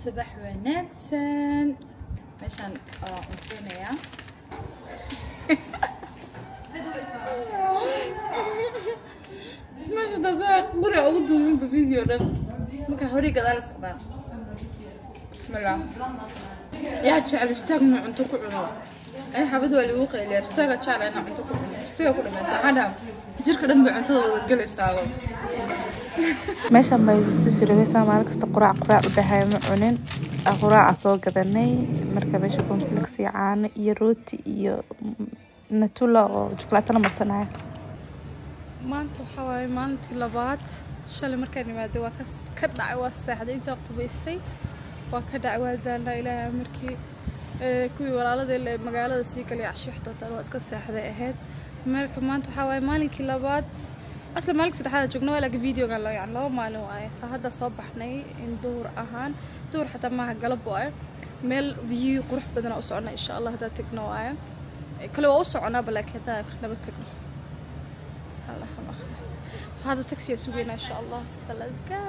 Subax wanaagsan. Meeshaan waa cunteynayaa. Meesha taas guriga ugu duubinba video dhan. Marka horay gadaal socdaan. Bismillah. Yaa jecel istaag inuu cunto ku cuno. Ani xabad waa liigu qayliyaa. Istaaga jecel inaan cunto ku cuno. Istaaga ku dhamaata. Waxaan dhahaa jirka dhan bay cuntada wada galaysaa. Meeshan bay tusi rabeysaa maalin kasta quraac quraac u dhahay ma cunin. Quraaca soo gadanay marka meesha cornflakes iyo caano iyo rooti iyo Nutella oo shukulaato la marsanayo. Maanta waxaa waaye maalintii labaad. Shalay markaan imaaday waa ka dhacay, waa seexday intaan qubaystay. Waa ka dhacay, waa daalnaa Ilaahay markii kuwii walaaladii magaalada sii galay casho wax doontaan waa iska seexday ahayd. Marka maanta waxaa waaye maalinkii labaad. Asla maalinka saddexaad joogno waa laakiin videogan la yacni 2 maalin waaye. Saa hadda soo baxnay in duhur ahaan. Duhur xataa maaha galab waaye. Meel view qurux badan u soconaa insha Allah haddaa tagno waaye. Kale waa u soconaa laakiin haddaa nabad tagno. So hadda taxi ayaa sugeynaa insha Allah. So let's go.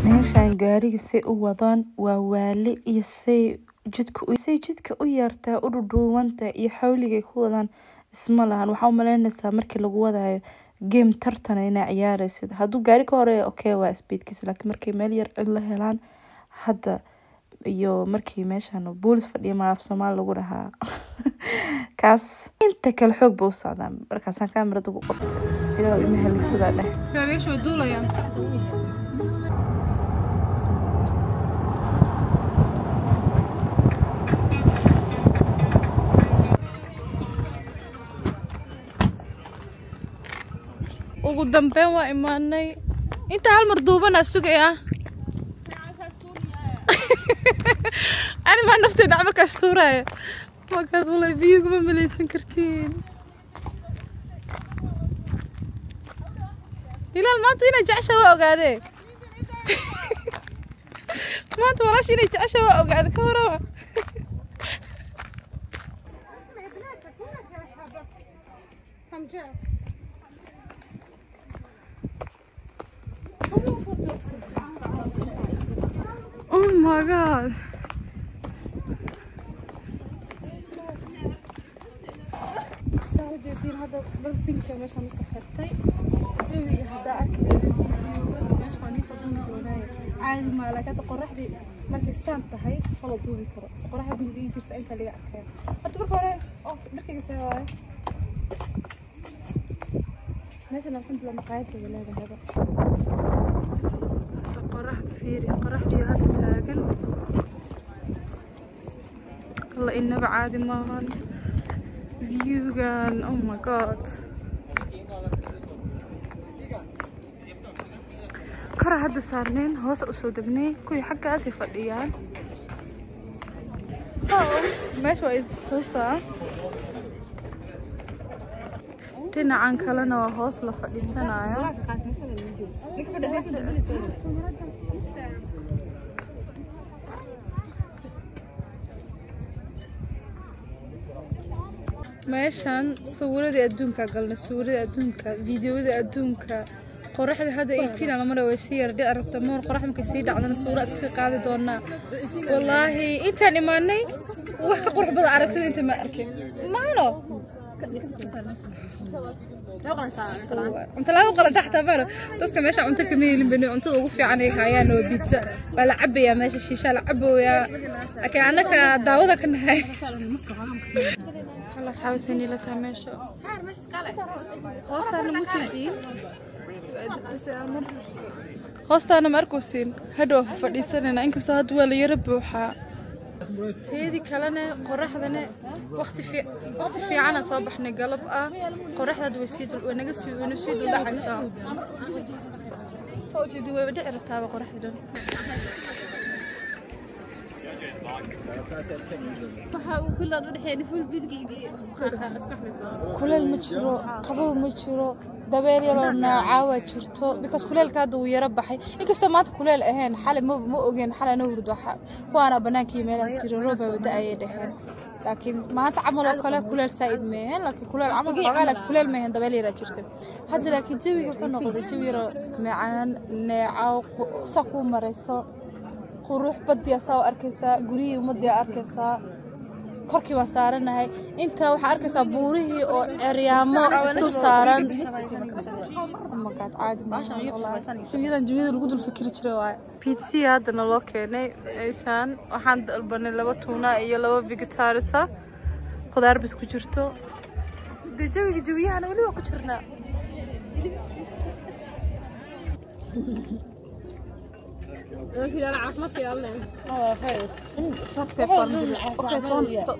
Meeshaan gaariga say u wadaan waa waali iyo say jidka u yartaa u dhudhuubanta iyo xawligay ku wadaan isma lahan. Waxaa u malaynaysaa markii lagu wadaayo game tartan inaa ciyaaraysid. Hadduu gaari ka horeeyo okay waa speedkiisa, laakiin markay meel yar cid la helaan hadda iyo markii meeshaan boolis fadhiya ma af Soomaali lagu dhahaa kaas inta kale xoog buu u socdaa. Markaasaan kaamirada ugu qabtay ilaa ima haligsadaa dheh. Gaariyaashu way duulayaan. Ugu dambeyn waa imaanay. Inta hal mar duubanaa sugayaa. Ani ma naftayda markaas tuuraya. Markaad walay view-ga ma malaysan kartiin. Ilaal maanta inay jeceshahay waa ogaadee. Maanta walaasha inay jeceshahay waa ogaade ka warrama. Oh my god. Jeedin hadda dhar pinka meeshaan usoo xirtay. Jawiga haddaa arki lahayd videoga meesha waan iisoo duubi doonaaye. Caadi maa laakiin hadda qorraxdii markay saan tahay ma la duubi karo. So qorraxda mid ii jirta intaa laga arkaya. Horta marka hore oo dharkayga see waaye. Meeshan alxamdulillah maqaayad bay leedahay. So qorraxda fiiri, qorraxdii hadda taagan. Allah inaba caadi maahan. Viewgan, oh my god. Kora hadda saarneen, hoos u soo degnay, kuwii xaggaas ay fadhiyaan. So, meesha waa idin tusaa. Dhinacan kalena waa hoos la fadhiisanayo. Meeshaan sawiradii adduunka galnay, sawiradii adduunka, fiidiyowadii adduunka. Qorraxda hadda 18 la maray way sii yar dhici rabtaa. Moor qorraxda markay sii dhacdana sawiro iska sii qaadi doonaa. Wallaahi intaan imaanay wax ka qurux badan aragtida inta ma arkin. Maano cunto laba qalan taxta baro. Dadka meesha cunto kama helin bani cuntada ugu fiican ay hayaan waa pizza. Waa la cabayaa meesha shiisha la cabayaa. Laakiin annaka daawada ka nahay. خلاص حاول سني لها ماشي. Hoostaana ma jeediin. Hoostaana ma arkaysiin. Hadhow fadhiisanayna inkastoo hadda waa la yara buuxaa. Teedii kalena qorraxdana waqti fiican soo baxnay galab ah. Qorraxda way sii dul way naga sii way sii dul dhacaysaa. Fawjidi way dhici rabtaa qorraxda dhan. Kuleel ma jiro, qabow ma jiro, dabeel yar oo noocaa jirto because kuleelka hadda wuu yara baxay. Inkastoo maanta kuleel ahayn, xalay ma ogeen, xalay ana hurdo waxa kuwaana banaanka iyo meelaha jiro roob baa wada ayay dhaheen. Laakiin maanta camal oo kale kuleel saa'id meehen, laakiin kuleel camal xoogaa, laakiin kuleel meehen, dabeel yaraa jirtay hadda. Laakiin jawiga wuxuu noqday jawi yaroo macaan, neecaw sa kuu marayso, qurux badiya saa u arkaysaa, guryihii ummadii arkaysaa, korkii baan saaranahay. Inta waxaa arkaysaa buurihii oo ceryaamo dul saaran. Oh my God, caadi maaha wallahi. Jawiyadan jawiyada lagu dul fikiri jiray waaye. Pizza haddana loo keenay meeshaan. Waxaan dalbanay 2 tuuna iyo 2 vegetarisa, khudaar bis ku jirto. Dee jawiga jawiyahana weli waa ku jirnaa. Okay,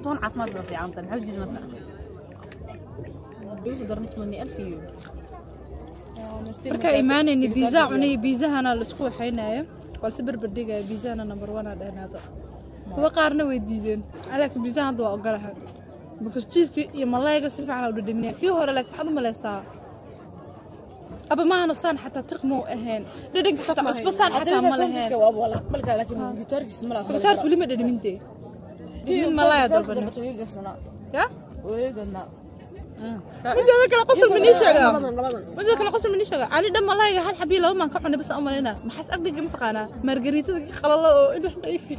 toon caafimaad baa fiican tahay. Maxaa ujeeda marka? Markaa imaanayna biiza cunay, biizahana laisku waxaynayo balse berber dhigaya. Biizahana number one aa dhahnaado, kuwa qaarna way diideen, laakiin biizaha hadda waa ogolahay because cheese iyo malayga si fiican u dhadhaminaya. Kii hore laakiin waxaad u maleysaa aba maahana saan xataa tiq mau ahayn dhadhanka, xataa cusbo saan xataa ma lahayn. Vegetaris weli ma dhadhamin dee. Mid malaya dalbana ya. Mideeda kale qosol ma nii sheegaa? Mideeda kale qosol ma nii sheegaa? Ani dhan malayga hal xabiyo laba maan ka cunay bas aan u malaynaa. Maxaas agdhiga mataqaanaa margariitada ka qalalo oo intaas ay fi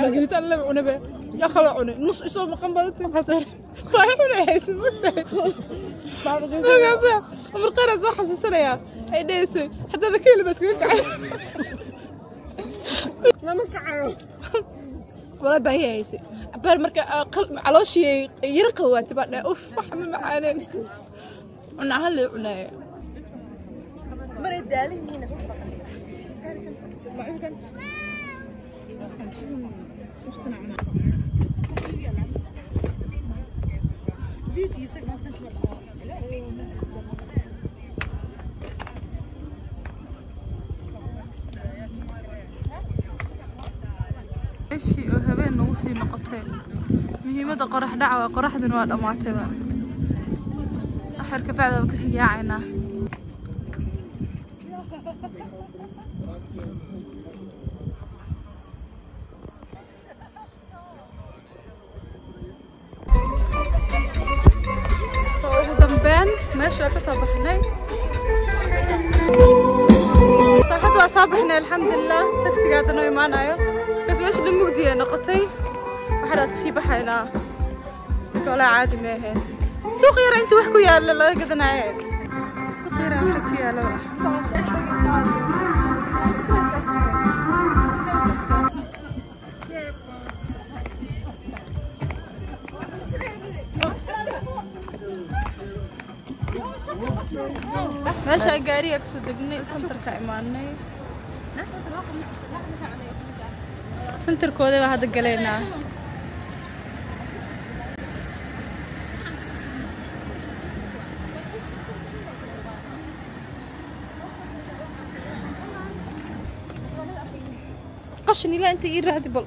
margariita aan laba cunay ba yaa kaloo cunay nus isoo maqan badantii maxaa baahi cunay haysan mogtahay. Markaasa Umar Khayr aan soo xasuusanayaa ay dhahaysay haddaada ka heli baa iskaga kacay. Wala baahi haysay cabaar marka calooshii ay yara qawaatay baa dhahay uf, waxa ma macaaneen, cuna ahaan lee cunaaya. Meeshii oo habeen nagu sii noqotay, muhiimadda qorax dhac waa, qoraxduna waa dhammaatayba. Axar ka bacda waa kasii yaacaynaa. So ugu dambeyn meesha waa ka soo baxnay. So hadda waa soo baxnay, alxamdulilah. Tagsiga hadda noo imaanayo bas. Meesha dhan mugdi ay noqotay, waxaan iska sii baxaynaa. Marka walaa caadi ma ahayn. Suuq yara inta wax ku yaala laga gadanaaye, suuq yara waxa ku yaala. Meesha gaariga kasoo degnay, santarka imaanay, santarkooda baa hadda galaynaa. Qashin ilaa inta ii raadi bal,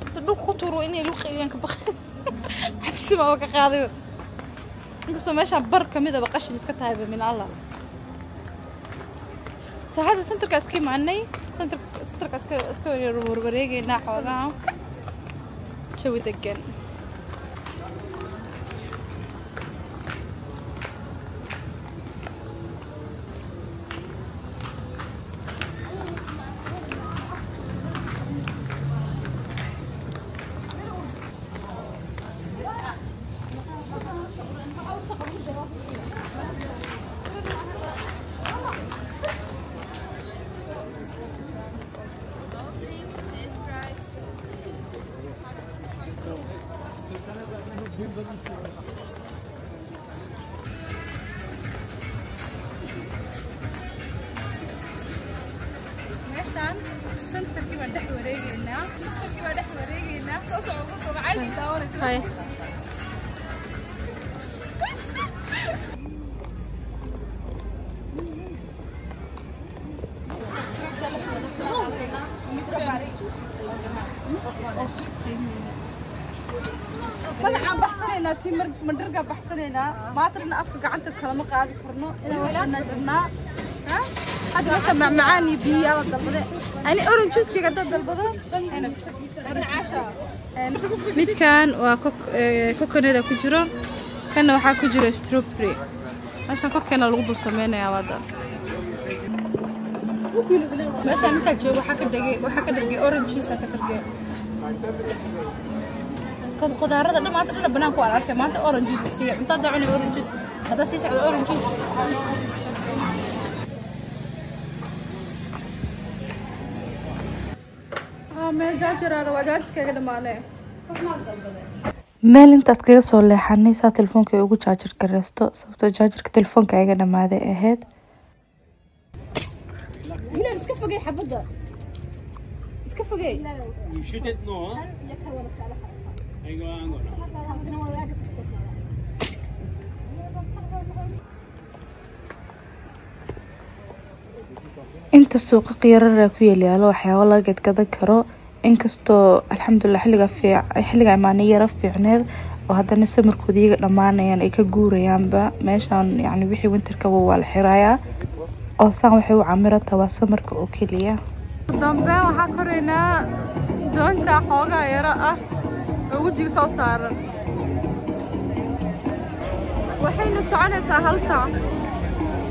inta dhulka ku tuuro inay lagu qayliyaan ka baqay, cabsi baa ka qaaday. Inkastoo meeshaan bar ka midaba qashin iska tahayba min Allah. So hadda centerka iska imaanay, centerka iska warwareegaynaa xoogaha, jawi degan. Meeshaan centerkii baan dhex wareegaynaa, centerkii baan dhex wareegaynaa. Soo soco marka macalinka daawanaysa. Magacaan baxsanaynaa tii mandhargaa baxsanaynaa. Maanta dhan afka gacanta kalama qaadi karno inaan waxna jirnaa. Ha? Hadda meesha macmacaan iyo biyo la dalbaday. Ani orange juice kayga dad dalbado. Midkan waa coconut ku jiro. Kana waxaa ku jiro strawberry. Meeshan korkeena lagu dul sameynayaa wada. Meeshan inta joogo waxaa ka dhigay orange juice ka dhigay. Kaas qudaarada dhan maanta dhan banaan ku arkay maanta orange juice siiya cuntada cunay orange juice hada sii socdo orange juice. Meel jaajar waa jaajarkayga dhamaanay. Meel intaas kaga soo leexanay saa telefoonka ay ugu jaajar gareysto sababtoo jaajarka telefoonka iga dhamaaday ahayd. Hilal iska fogey xabadda. Iska fogey. You shoot it no. Ango ango no. Inta suuqa qiyarara ku yaalo waxyaabo laga gadgadan karo inkastoo alxamdulillah xilliga fiican xilliga imaanay yara fiicneed oo haddana samarkooda iyaga dhamaanayaan ay ka guurayaanba meeshan yacni wixii winterka waa la xirayaa oo saan waxay u camirata waa samarka oo keliya. Dambe waxaa koraynaa doonta xoogaa yara ah oo wejiga soo saaran. Waxayna soconaysaa hal saac.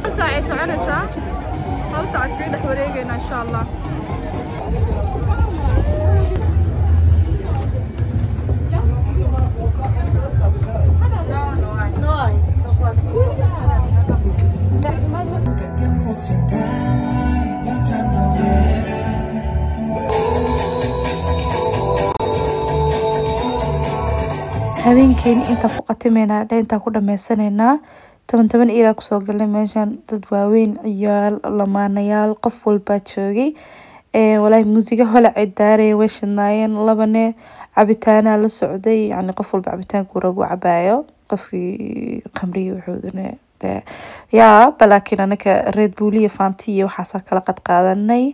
Hal saac ay soconaysaa. Hal saac iskaga dhex wareegaynaa insha Allah. Habeenkeeni intaan ku qatimaynaa dhe intaan ku dhammaysanaynaa 10 ilaa kusoo galnay meeshan dad waaweyn ciyaal lamaanayaal qof walbaa joogay. Walaahi muusiga holac ay daarayeen way shidnaayeen labane cabitaanaa la socday yacni qof walba cabitaankuu rabo uu cabaayo qofkii khamriga wuxuudune dee yaa balaakiin anaka Red Bull iyo Fanta iyo waxaasaa kala qad qaadanay.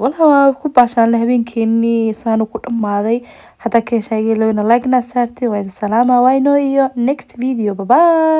Walaa waa ku baashaanle habeenkeenii saanu ku dhammaaday. Haddaa ka heshaa iga ilowina like na saartay. Waa idin salaama wayno iyo next video. Bye bye.